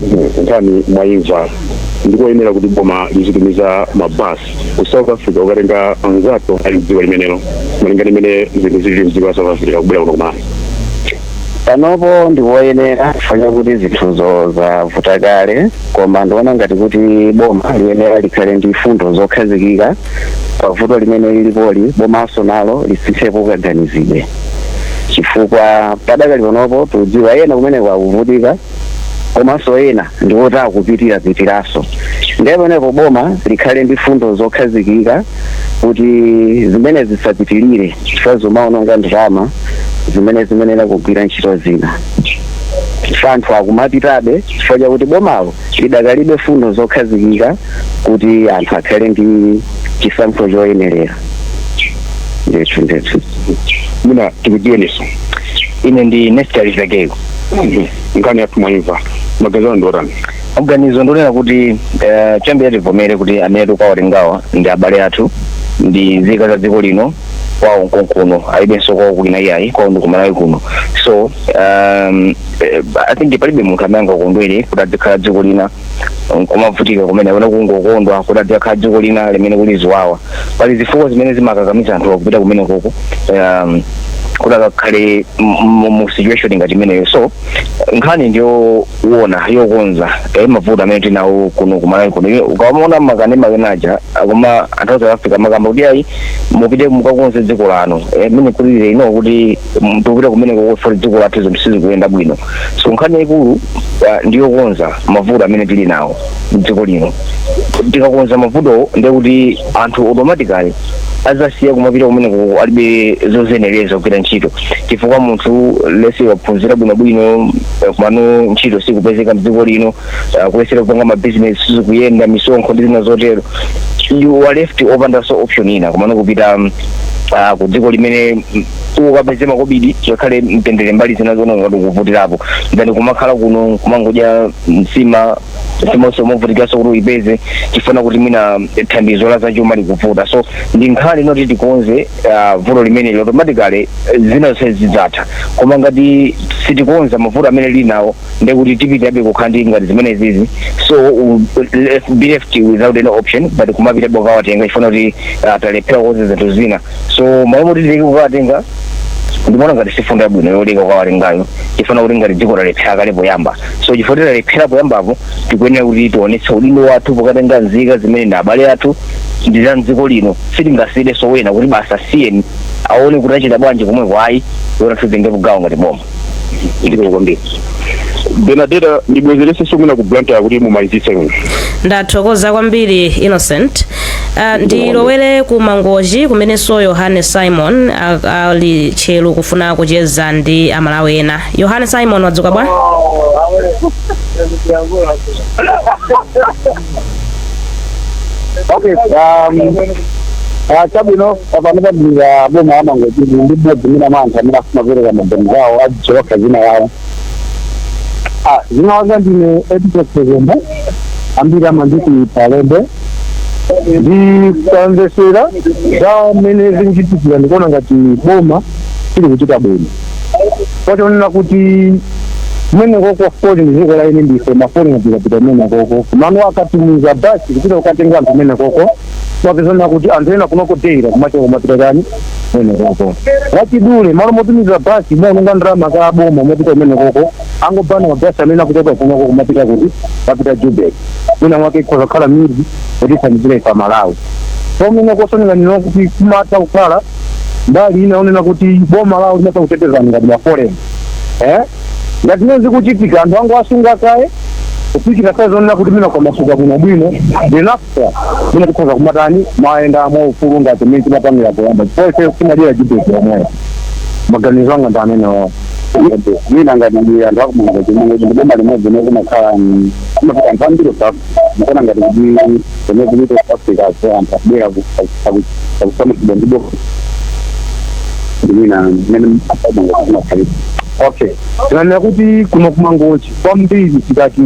Nkhani mwayimva, ndikoyenera kuti boma lizitumiza mabasi ku South Africa kukatenga anzathu ali mdziko limenelo, malinga limene zinthu zili mdziko la South Africa, kubwera kuno kumalawi? Panopo ndikuyenera chifukwa chakuti zinthuzo zavuta kale, koma ndiona ngati kuti boma liyenera likhale ndi fundo zokhazikika pa vuto limene lilipoli. Bomanso nalo lisinthepo kaganizidwe, chifukwa padakali panopo tikudziwa ena kumeneko akuvutika, komanso ena ndiwoti akupitira pitiranso. Ndiye pamenepo boma likhale ndi fundo zokhazikika kuti zimene zisapitirire, chifukwa zomaononga ndalama zimene zimenera kugwira ntchito zina, chifukwa anthu akumapitabe chifukwa chakuti bomalo lidakalibe fundo zokhazikika kuti anthu akhale ndi chisankho choyenerera. Ndithu, ndithu. Mwina tikudziweninso. Ine ndi Nestor Zakeo. Nkhani yathu mwayimva, maganizo anu ndi otani? Maganizo ndionena kuti choyambira tivomere kuti amene tikuwatengawa ndi abale athu, ndi nzika za dziko lino, kwawo nkonkuno, alibenso kwawo kwina iyayi, kwawo ndi kumalawi kuno. So I think palibe munthu amene angakondwere kuti adzikhala dziko lina kumavutika kumene, kapena kungokondwa kuti adzikhala dziko lina limene kuli ziwawa. Pali zifukwa zimene zimakakamiza anthu kupita kumene koko kuti akakhale mu situation ngati imeneyo. So nkhani ndiyoona yokonza mavuto amene tinawo kuno kumalawi kuno. Ukaona makanema kenaja akoma anthu a South Africa makamba kuti ayi, mupite mukakonze dziko lanu, mene kulire ino kuti tikupita kumene koko dziko lathu zinthu sizikuyenda bwino. So nkhani yayikulu ndiyokonza mavuto amene tili nawo mdziko lino. Tikakonza mavuto, ndiye kuti anthu automatically Azasiya kumapita kumeneko, alibe zozenereza kugwira ntchito, chifukwa munthu lese waphunzira bwinobwino, kumano ntchito sikupezeka mdziko lino, kuyesera kupanga mabizinesi sizikuyenda, misonkho ndi zina zotero. You are left opandanso option ina kumano kupita ku dziko limene ukapeze makobidi, ngakhale mtendere mbali zina zona ngati ukuvutirapo, then kumakhala kuno kumangodya msima, simonso movutikanso kuti uyipeze, chifuna kuti mwina thandizo la zachuma likuvuta. So ndi nkhani inoti tikonze vuto limeneli, automatically zina zonse zidzatha. Koma ngati sitikonza mavuto amene lili nawo, ndekuti tipitabe kukhala ndi ngati zimene zizi. So be left without any option but kumapitabe kukawatenga, chifuna kuti talephera kukonza zinthu zina. So malo moti tileke kukawatenga, ndimaona ngati sifundo yabwino yoleka kukawatengayo, chifuna kuti ngati dziko lalephera kale poyamba. So chifukwa talephera poyambapo, tikuyenera kuti tionetse udindo wathu pokatenga nzika zimene ndi abale athu, ndi za mdziko lino. Sitingasiyire sowena kuti basa siyeni aone kuti achita bwanji komweko, ayi, yona titengepo gawo ngati boma. Ndiko kwambiri, Benadeta. Ndibwezeresenso mwina ku Blantyre kuti mumalizitse kuno. Ndathokoza kwambiri, Innocent. Ndilowere ku Mangochi kumenenso Yohane Simon ali tcheru kufuna kucheza ndi Amalawi ena. Yohane Simon, wadzuka bwa? Okay, chabwino, pano padilira boma la Mangochi ndi mmodzi mwina mwa anthu amene afuna kupereka maganizo awo, adziwokha zina yawo. Zina langa ndine Edgar Kazembe, ambiri amanditi Palembe. Ndikamvesera za mmene zikuchitikira, ndikuona ngati boma sili kuchita bwino, pochonena kuti kumene koko foni ndi dziko la eni, ndife mafoni tikapita kumene koko. Kumano akatumiza basi kupita kukatenga anthu kumene koko, wapezana kuti anthu ena kunoko deira kumachoka kumapita kani kumene koko. Wachidule, malo motumiza basi maononga ndalama za boma mopita kumene koko, angobana mabasi amene akuchoka kunoko kumapita kuti mapita Joburg. Mwina mwake ikhoza kukhala mizi kuti ithandizire ife Malawi pomene kosonera nino kuti kumatha kukhala mbali ina onena kuti boma lawo limatha kutetezani ngati ma foreign, eh, ngati zimene zikuchitika, anthu angu asunga kaye kufikira saa zonena kuti mina kwamasuka bwino bwino, then after mina tikhoza kumatani mayenda mwaufulu ngati mmene timapangira poyamba, chifukwa ife timadira Joburg yomweyo. Maganizo anga ndi amenewo. Mwina ngati ndi anthu akumangochi, Mangochi ndi boma limodzi limene kumakhala kumapita anthu ambiri ku South Africa. Mukuona ngati kuti zomwe zikuita South Africa so anthu akubwera akusamutsidwa ndi boma, mwina mmene akumangochi kumakhalira? Okay, tinanena kuti kuno kumangochi kwambiri tikati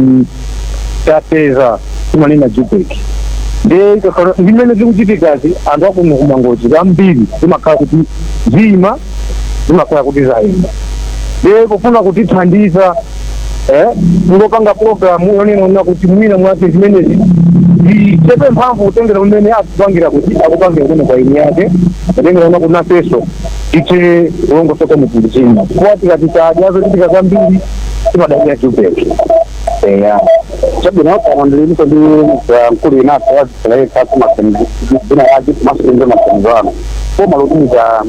tapeza timanena Joburg, ndiye ndi mmene zikuchitikazi, anthu akuno kumangochi kwambiri zimakhala kuti zima zimakhala kuti zayenda. Ndiye kufuna kutithandiza, ngopanga program yonena kuti mwina mwake zimenezi zichepe mphamvu, kutengera kumene akupangira kuti akupangira kumene kwa eni yake, kutengera kuna kuti nafenso tithe kulongosoka mutulizima, chifukwa tikati tadya zochitika zambiri timadalira Joburg, eya. Chabwino, pano ndilinso ndi mkulu winaso wazipeleka dzina lake komanso maganizo anu. Boma lotumiza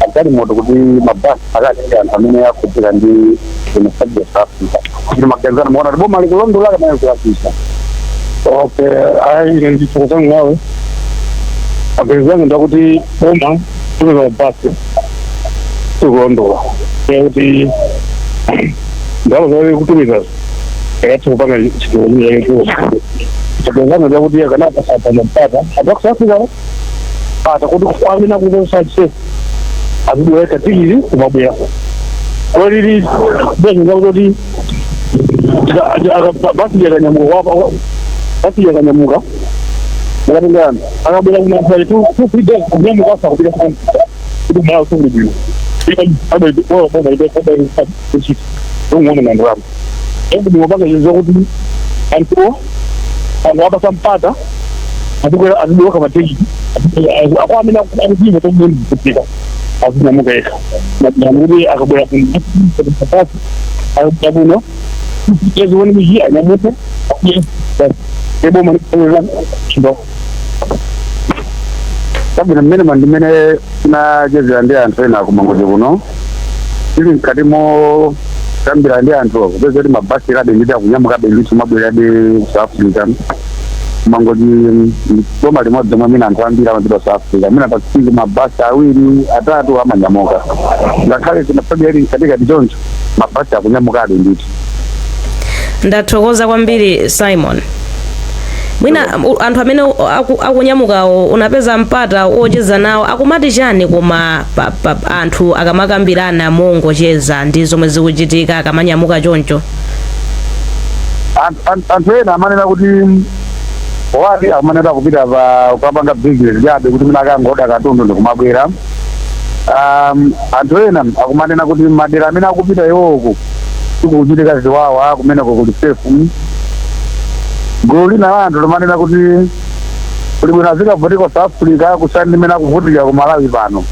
agalimoto kuti mabasi akatenge anthu amene akhudzika ndi genocide ya South Africa, kuti maganizo anu, muona kuti boma likulondola kapena likulakwitsa? Okay, ayi, ine ndithokozani nawe. Maganizo anga ndakuti boma tumiza mabasi sikulondola, kuti ndalama zake kutumiza akatha kupanga chitolo chake. Maganizo anga ndakuti akanapasa mpata anthu aku South Africa pata kuti amene akuzosache azibwereka tikiti kumabwera kolili bwenza kuti basi yakanyamuka, basi yakanyamuka akatengana akabwera kuna 2 3 days kunyamuka asa kupita kuti mala usungulidwe ung'ono na ndalama ekudimopanga chizo kuti anthuwo anthu apasa mpata azibwera azidoka matekiti ako amene akuziva tomweni kutika azinyamuka yekha kuti akabwera akabwera kuno ezione miji anyamuke eboma ndo. Chabwino, mmene ndimene tinachezera ndi anthu ena kumangochi kuno, tili mkati mo kambira ndi anthu kupeza kuti mabasi kabe nditi akunyamukabe ndithu mabwerabe ku South Africa. Mangochi boma limodzi mwa amene anthu ambiri amapita South Africa, amene patsiku mabasi awiri, atatu amanyamuka, ngakhale zinafadi ali mkatikati choncho, mabasi akunyamukadi ndithu. Ndathokoza kwambiri, Simon. Mwina anthu amene akunyamukawo unapeza mpata wocheza nawo, akumati chani? Koma anthu akamakambirana mongocheza ndi zomwe zikuchitika akamanyamuka choncho? Anthu ena amanena kuti wati amanena kupita pa kukapanga business chabe, kuti mwina akangoda katundu ndikumabwera. Anthu ena akumanena kuti madera amene akupita iwoku sikukuchitika ziwawa, kumeneko kuli safe. Gulu lina la anthu limanena kuti kuli bwino azikavutika South Africa kusiyana ndi mmene akuvutika ku Malawi pano.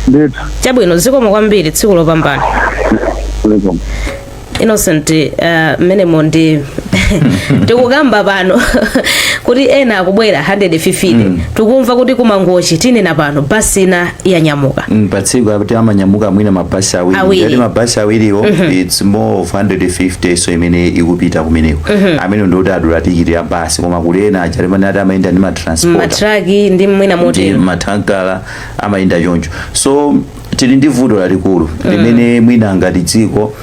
Ndithu. Chabwino, zikomo kwambiri, tsiku lopambana. Zikomo. Innocent, mmenemo ndi tikukamba pano kuti ena akubwera 150. Tikumva kuti kumangochi, tinena pano, basi ina yanyamuka. Patsiku akuti amanyamuka mwina mabasi awiri. Awiri. Ngati mabasi awiriwo, it's more of 150, so imene ikupita kumeneko amene ndikuti adula tikiti ya basi, koma kuli ena aja limene ati amayenda ndi matransport, matraki ndi mwina ndi motero. Matankala amayenda choncho. So tili ndi vuto lalikulu limene mwina ngati dziko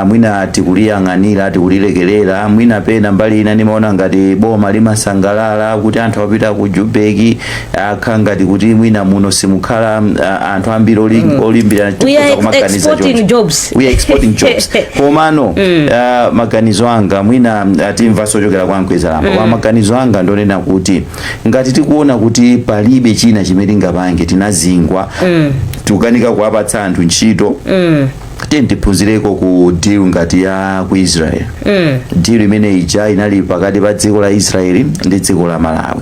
mwina tikuliyang'anira, tikulilekerera. Mwina pena mbali ina nimaona ngati boma limasangalala kuti anthu apita ku Jubeki, akha ngati kuti mwina muno simukhala anthu ambiri olimbirana. We are Kumaganiza exporting choncho. jobs. We are exporting jobs, komano maganizo anga mwina timvanso ochokera kwa Mkwezalamba, koma maganizo anga ndonena kuti ngati tikuona kuti palibe china chimene tingapange, tinazingwa, tikukanika kuwapatsa anthu ntchito, tiye tiphunzireko ku deal ngati ya ku Israel. Deal imene ija inali pakati pa dziko la Israeli ndi dziko la Malawi.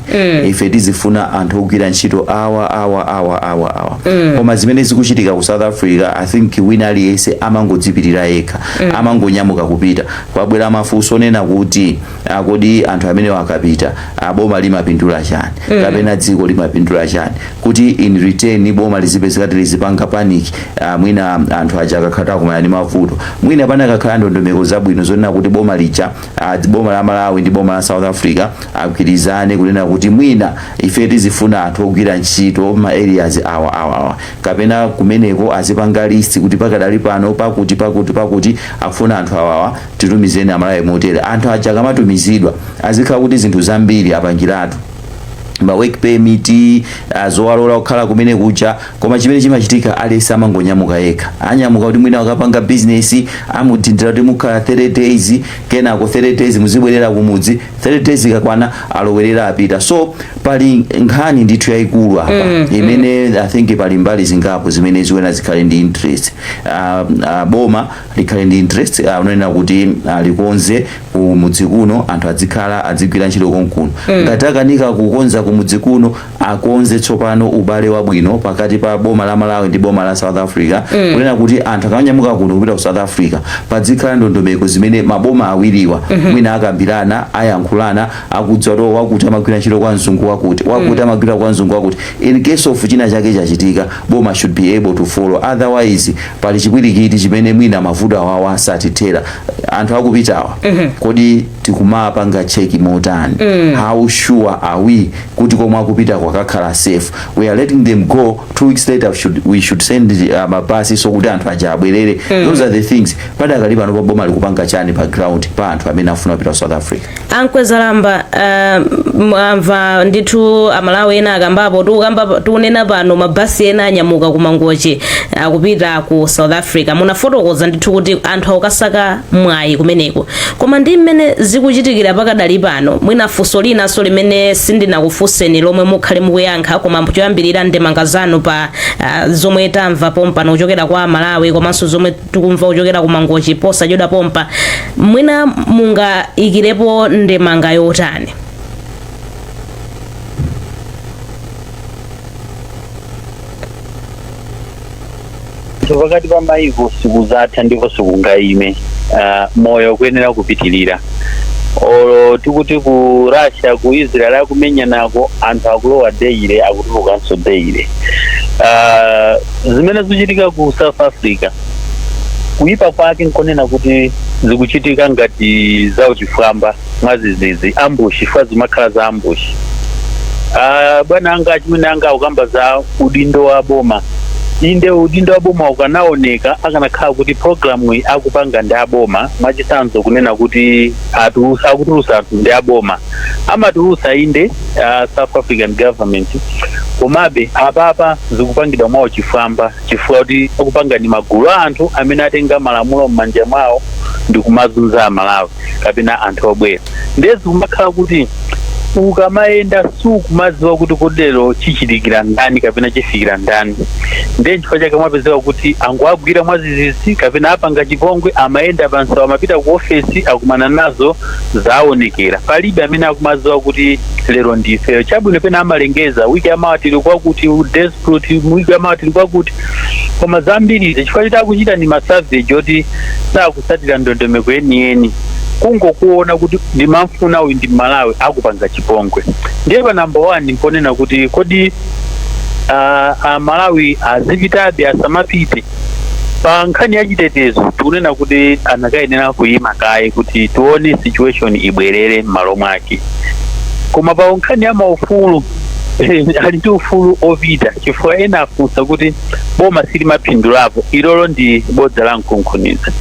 Ife tizifuna anthu ogwira ntchito awa, awa, awa, awa, awa. Koma zimene zikuchitika ku South Africa, I think wina aliyense amangodzipitira yekha, amangonyamuka kupita. Kwabwera mafunso onena kuti kodi anthu amene akapita, boma limapindula chani, kapena dziko limapindula chani, kuti in return boma lizipezeka lizipanga panic mwina anthu aja akakhala akumana ndi mavuto? Mwina panakakhala ndondomeko zabwino zonena kuti boma lija, boma la Malawi ndi boma la South Africa agwirizane kunena kuti mwina ife tizifuna anthu ogwira ntchito ma areas awa, awa, awa, kapena kumeneko azipanga list kuti pakadali pano pakuti, pakuti, pakuti akufuna anthu awawa, titumizeni Amalawi motere. Anthu aja akamatumizidwa azikhala kuti zinthu zambiri apangiratu, ma work permit, zowalola kukhala kumene kuja. Koma chimene chimachitika, aliyense amangonyamuka yekha. Anyamuka kuti mwina akapanga business, amudindira kuti mukhala 30 days, kenako 30 days muzibwerera kumudzi. 30 days ikakwana, alowerera, apita. So pali nkhani ndithu yayikulu apa imene I think pali mbali zingapo zimene zikuyenera zikhale ndi interest. Boma likhale ndi interest, unenera kuti likonze kumudzi kuno, anthu adzikhala, adzigwira ntchito konkuno. Ngati akanika kukonza kumudzi kuno, akonze tsopano ubale wabwino pakati pa boma la Malawi ndi boma la South Africa, kunena kuti anthu akanyamuka kuno kupita ku South Africa, padzikhala ndondomeko zimene maboma awiriwa mwina akambirana, ayankhulana, akudziwa kuti wakuti amagwira ntchito kwa mzungu wakuti, wakuti amagwira kwa mzungu wakuti. In case of china chake chachitika, boma should be able to follow. Otherwise pali chipwirikiti chimene mwina mavuto awawa asatithera. Anthu akupitawa, kodi tikumapanga check motani? How sure are we kuti komwe akupita kwakakhala safe? We are letting them go, 2 weeks later we should send mabasi so kuti anthu aja abwerere. Those are the things. Padakali pano pa boma likupanga chani pa ground pa anthu amene afuna kupita ku South Africa? Ankwezalamba, mwamva ndithu Amalawi ena akambapo. Tikukamba, tikunena pano, mabasi ena anyamuka ku Mangochi akupita ku South Africa. Munafotokoza ndithu kuti anthu akukasaka mwayi kumeneko, koma ndi mmene zikuchitikira pakadali pano, mwina funso linanso limene sindinakufunseni lomwe mukhale mukuyankha, koma choyambirira ndemanga zanu pa zomwe tamva pompano kuchokera kwa Malawi komanso zomwe tikumva kuchokera ku Mangochi posachedwa pompa, mwina mungayikirepo ndemanga yotani? Pakati pa mayiko sikuzatha ndipo sikungayime. Moyo kuyenera kupitilira. Olo tikuti ku Russia, ku Israel akumenyanako, anthu akulowa daily, akutulukanso daily. Zimene zikuchitika ku South Africa, Kuyipa kwake nkonena kuti zikuchitika ngati zauchifwamba, mwazizizi, ambush, chifukwa zimakhala za ambush. Bwana anga, achimwene anga akukamba za udindo wa boma. Inde, udindo wa boma ukanaoneka akanakhala kuti programu iyi akupanga ndi aboma. Mwachitsanzo, kunena kuti akutulusa anthu ndi aboma, amatulusa inde, South African government. Komabe apapa zikupangidwa mwawo chifwamba, chifukwa kuti akupanga ndi magulu a anthu amene atenga malamulo m'manja mwawo ndi kumazunza Amalawi kapena anthu obwera. Ndiye zikumakhala kuti ukamayenda sukumadziwa kuti kodero chichitikira ndani kapena chifikira ndani. Ndiye nchifukwa chake mwapezeka kuti angoagwira mwazizizi kapena apanga chipongwe, amayenda pansewu, amapita ku ofesi, akumana nazo, zaonekera. Palibe amene akumadziwa kuti lero ndifeyo. Chabwino, pena amalengeza wiki yamawa tili kwakuti, desperate, wiki yamawa tili kwakuti, koma zambiri chifukwa choti akuchita ni ma savage oti sakusatira ndondomeko yeniyeni, kungokuona kuti ndimamfuna uyu ndi Malawi, akupanga chipongwe. Ndiye pa number one nkonena kuti kodi Amalawi azipitabe, asamapite? Pa nkhani ya chitetezo tikunena kuti anakayenera kuyima kaye kuti tione situation ibwerere m'malo mwake. Koma pa nkhani ya maufulu, ali ndi ufulu opita, chifukwa ena afunsa kuti boma silimapindulapo. Ilolo ndi bodza la mkunkhuniza.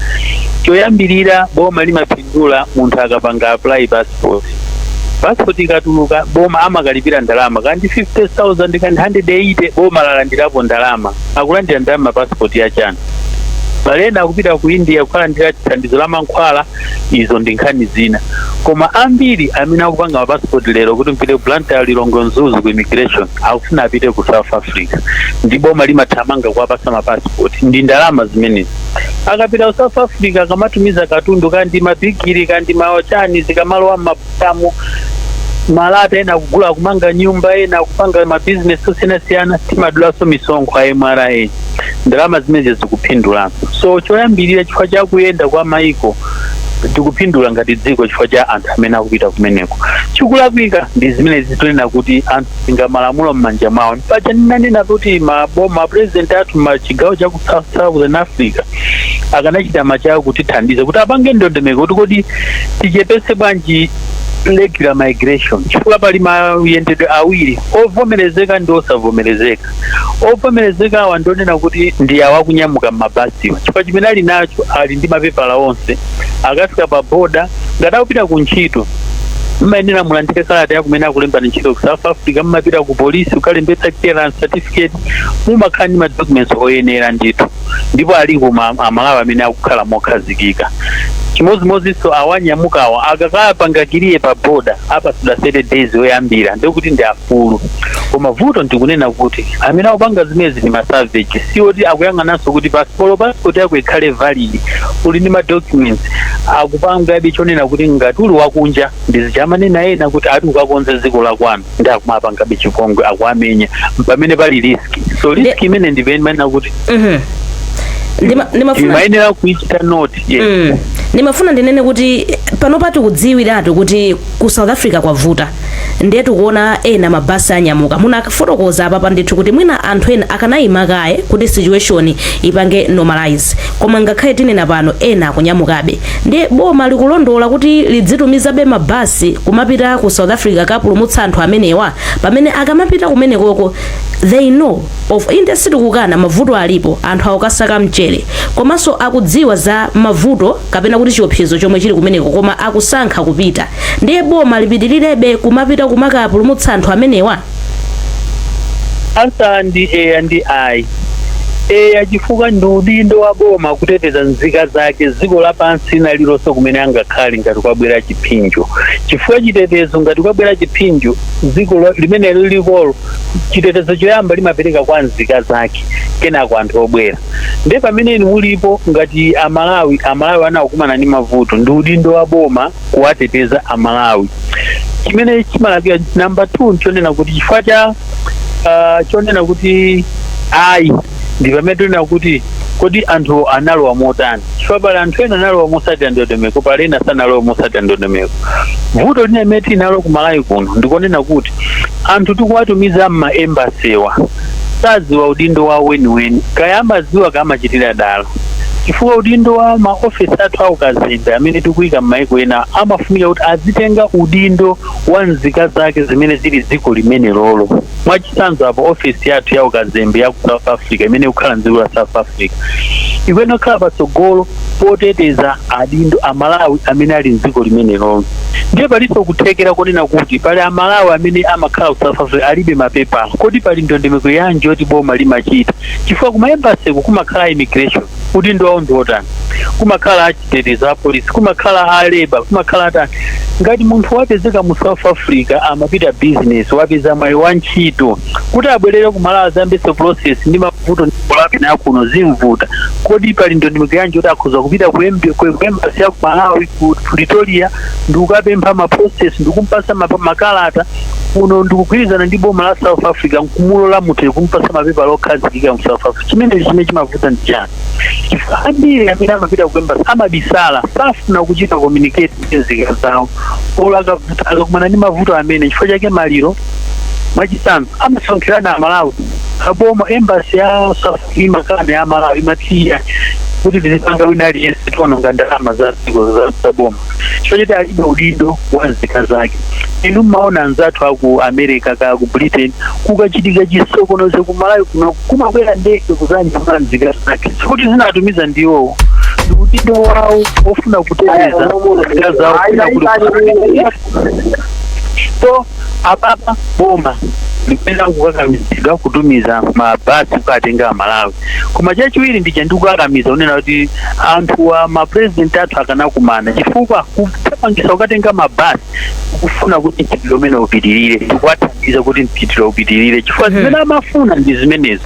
Choyambirira, boma limapindula munthu akapanga apply passport. Passport ikatuluka, boma amakalipira ndalama, kandi 50,000, kandi 180, boma lalandirapo ndalama. Akulandira ndalama passport yachani? Palena akupita ku India kukalandira thandizo la mankhwala, izo ndi nkhani zina. Koma ambiri amene akupanga mapassport lero kuti mpite ku Blantyre, Lilongwe, Mzuzu ku immigration, akufuna apite ku South Africa, ndi boma limathamanga kuwapasa mapassport ndi ndalama zimenezi. Akapita ku South Africa, akamatumiza katundu, kandi mabigiri, kandi mawachani, zikamalowa mmatamu malata, ena akugula, kumanga nyumba, ena akupanga mabizinesi osiyanasiyana, timadulanso misonkho a MRA, ndalama zimenezi zikupindulanso. So choyambirira, chifukwa cha kuyenda kwa maiko, tikupindula ngati dziko chifukwa cha anthu amene akupita kumeneko. Chikulakwika ndi zimene zitonena kuti anthu atenga malamulo m'manja mwawo. Paja ndinanena kuti maboma, president athu machigawo cha ku Southern Africa akanachita machawo kutithandiza kuti apange ndondomeko kuti kodi tichepese bwanji regular migration, chifukwa pali mayendedwe awiri, ovomerezeka ndi osavomerezeka. Ovomerezeka awa ndionena kuti ndi awa akunyamuka m'mabasiwa, chifukwa chimene ali nacho, ali ndi mapepala onse. Akafika pa boda, ngati akupita ku ntchito, mmayenera mulandire kalata ya kumene akulembani ntchito ku South Africa, mmapita ku polisi kukalembetsa clearance certificate, mumakhala ndi ma documents oyenera ndithu. Ndipo aliko Amalawi amene akukhala mokhazikika. Chimodzimodzinso awanyamukawa, akakapanga clear pa boda, apasidwa 30 days oyambira, ndikuti ndi afulu. Koma vuto ndikunena kuti amene akupanga zimenezi ndi ma savage, siwoti akuyang'ananso kuti passport yako ikhale valid, uli ndi ma documents. Akupangabe chonena kuti ngati uli wakunja, ndizichamanena ena kuti ati ukakonze dziko la kwanu, ndi akumapangabe chipongwe, akuamenya pamene pali risk. So risk imene ndipene kuti Ndimafuna imayenera kuichita note, yes. Ndimafuna ndinene kuti panopa tikudziwiratu kuti ku South Africa kwavuta, ndiye tikuona ena mabasi anyamuka. Munafotokoza apapa ndithu kuti mwina anthu ena akanayima kaye kuti situation ipange normalize, koma ngakhale tinena pano ena akunyamukabe. Ndiye boma likulondola kuti lidzitumizabe mabasi kumapita ku South Africa kapulumutsa anthu amenewa, pamene akamapita kumenekoko they know of, inde sitikukana mavuto alipo, anthu akukasaka mchere, komanso akudziwa za mavuto kapena kuti chiopsezo chomwe chili kumeneko, koma akusankha kupita. Ndiye boma lipitilirebe kumapita kumakapulumutsa anthu amenewa? Answer ndi eya ndi ayi. Eya, chifukwa ndi udindo wa boma kuteteza nzika zake dziko lapansi lililonse kumene angakhale ngati kwabwera chipsinjo, chifukwa chitetezo, ngati kwabwera chipsinjo dziko limene lilikolo, chitetezo choyamba limapereka kwa nzika zake, kenako anthu obwera. Ndiye pamene inu mulipo ngati Amalawi, Amalawi anakumana ndi mavuto, ndi udindo wa boma kuwateteza Amalawi. Chimene chimalapira number 2 nchonena kuti chifukwa cha chonena kuti ayi, ndi pamene tinena kuti kodi anthu analowa motani, chifukwa pali anthu ena analowa mosatira ndondomeko, pali ena sanalowa mosatira ndondomeko. Vuto lina limene tinalo ku Malawi kuno ndikonena kuti anthu tikuwatumiza m'ma embassy wa sadziwa udindo wawo weniweni, kaya amadziwa, kaya amachitira dala, chifukwa Chifukwa udindo wa maofesi athu aukazembe amene tikuyika m'maiko ena amafunika kuti azitenga udindo wa nzika zake zimene zili dziko limene lolo. Mwachitsanzo, apo ofesi yathu ya ukazembe ya ku South Africa imene ikukhala mdziko la South Africa ikuyenera kukhala patsogolo poteteza adindo Amalawi amene ali mdziko limene lolo. Ndiye palinso kuthekera konena kuti pali Amalawi amene amakhala ku South Africa alibe mapepala. Kodi pali ndondomeko yanji yoti boma limachita? Chifukwa kuma embassy kumakhala immigration, udindo wawo ndi otani? Kumakhala achitetezo, apolisi, kumakhala a labour, kumakhala atani. Ngati munthu wapezeka mu South Africa, amapita business, wapeza mwayi wa ntchito, kuti abwerere kumalawi azayambenso process ndi mavuto lapina kuno zimvuta. Kodi pali ndondomeko yanji kuti akhoza kupita ku embassy ya ku Malawi ku Pretoria ndikukapempha ma process, ndikumpasa makalata kuno, ndikugwirizana ndi boma la South Africa nkumulola munthu kumpasa mapepala okhazikika mu South Africa? Chimene chimene chimavuta ndi chani? Chifukwa ambiri amene amapita ku embassy amabisala, safuna kuchita communicate ndi nzika zawo olo akakumana ndi mavuto amene. Chifukwa chake maliro, mwachitsanzo, amasonkherana Amalawi. Aboma, embassy ya South Africa imakana, ya Malawi imatiya kuti tizipanga wina aliyense, tiononga ndalama za dziko za boma, chifukwa choti alibe udindo wa nzika zake. Inu mmaona anzathu aku America ka ku Britain, kukachitika chisokonezo ku Malawi kuno kumakwera ndege kuzanyamula nzika zake. Sikuti zinatumiza ndiwowo, ndi udindo wawo wofuna kuteteza nzika zawo kwina kuli. So apapa boma lipenda kukakamizidwa kutumiza mabasi kukatenga Amalawi. Koma chachiwiri ndicha ndikukakamiza unena kuti anthu a mapresident athu akanakumana, chifukwa kuthamangisa kukatenga mabasi kufuna kuti mchitidwe umene upitirire, ndikuwathandiza kuti mchitidwe upitirire, chifukwa zimene amafuna ndi zimenezo.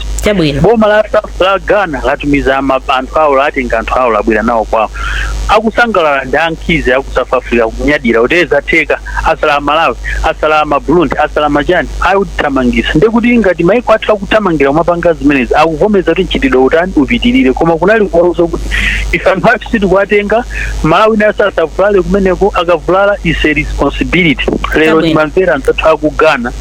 Boma la Ghana latumiza anthu awo, latenga anthu awo, labwera nawo kwawo. Akusangalala ndi ankhizi aku South Africa, kunyadira kuti zatheka, asala Malawi, asala ma Burundi, asala machani, akuthamangisa. Ndekuti ngati maiko athu akuthamangira kumapanga zimenezi, akuvomeza kuti mchitidwe utani, upitirire. Koma kunali kuwauza kuti ife anthu athu sitikuwatenga, Malawi nayo asavulale kumeneko, akavulala is a responsibility. Lero timamvera anthu aku Ghana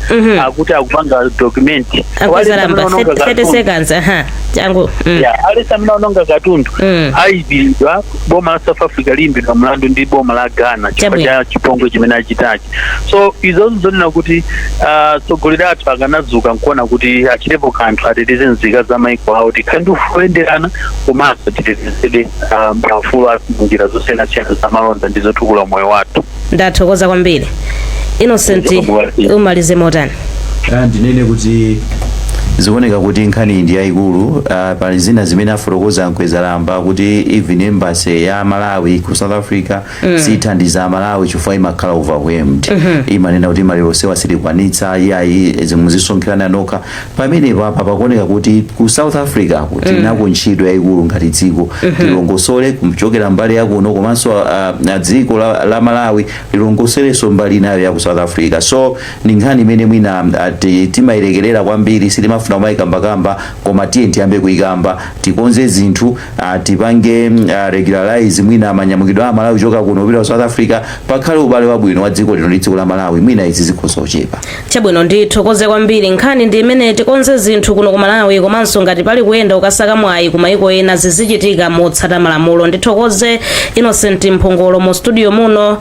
akuti akupanga document. Akwezalamba, 30 seconds, aha, changu. Yeah, alesi amene aononga katundu ayipiridwa. Boma la South Africa liyimbidwa mlandu ndi boma la Ghana chifukwa cha chipongwe chimene achitachi. So izozo zonena kuti atsogoleri athu akanadzuka nkuona kuti achitepo kanthu, ateteze nzika za maiko awo, tikhale ndi ufulu oyenderana komanso titetezedwe maufulu athu munjira zosiyanasiyana za malonda ndi zotukula moyo wathu. Ndathokoza kwambiri. Innocent, umalize motani? Ndinene kuti zikuoneka kuti nkhani iyi ndi yayikulu. Pali zina zimene afotokoza Mkwezalamba kuti even embassy ya Malawi ku South Africa sithandiza Malawi chifukwa imakhala overwhelmed. Imanena kuti maliro sewa sitikwanitsa, iyayi, zimuzisonkherana nokha. Pamenepo apa pakuoneka kuti ku South Africa kuti tinako ntchito yayikulu ngati dziko, tilongosole kuchokera mbali yakuno komanso dziko la Malawi lilongosolenso mbali inayo ya ku South Africa. So ndi nkhani imene mwina timayilekerera kwambiri, sitimafuna kumayikambakamba, koma tiye tiyambe kuyikamba, tikonze zinthu, tipange regularize mwina manyamukidwe a Malawi kuchoka kuno kupita ku South Africa, pakhale ubale wabwino wa dziko lino ndi dziko la Malawi, mwina izi zikhoza kuchepa. Chabwino, ndithokoze kwambiri. Nkhani ndi imene tikonze zinthu kuno ku Malawi, komanso ngati pali kuyenda ukasaka mwayi ku mayiko ena, zizichitika motsata malamulo. Ndithokoze Innocent Mphongolo mu studio muno,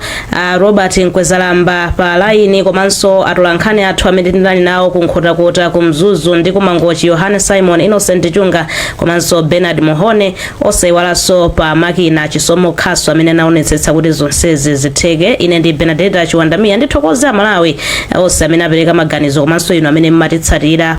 Robert Mkwezalamba pa laini, komanso atolankhani athu amene tinali nawo ku Nkhotakota, ku Mzuzu ndi ku Mangochi, Yohane Simon, Innocent Chunga komanso Bernard Mohone. Osayiwalanso pa makina Chisomo Khaso amene anaonetsetsa kuti zonsezi zitheke. Ine ndi Benadeta Chiwandamiya. Ndithokoze Amalawi onse amene apereka maganizo komanso inu amene mmatitsatira.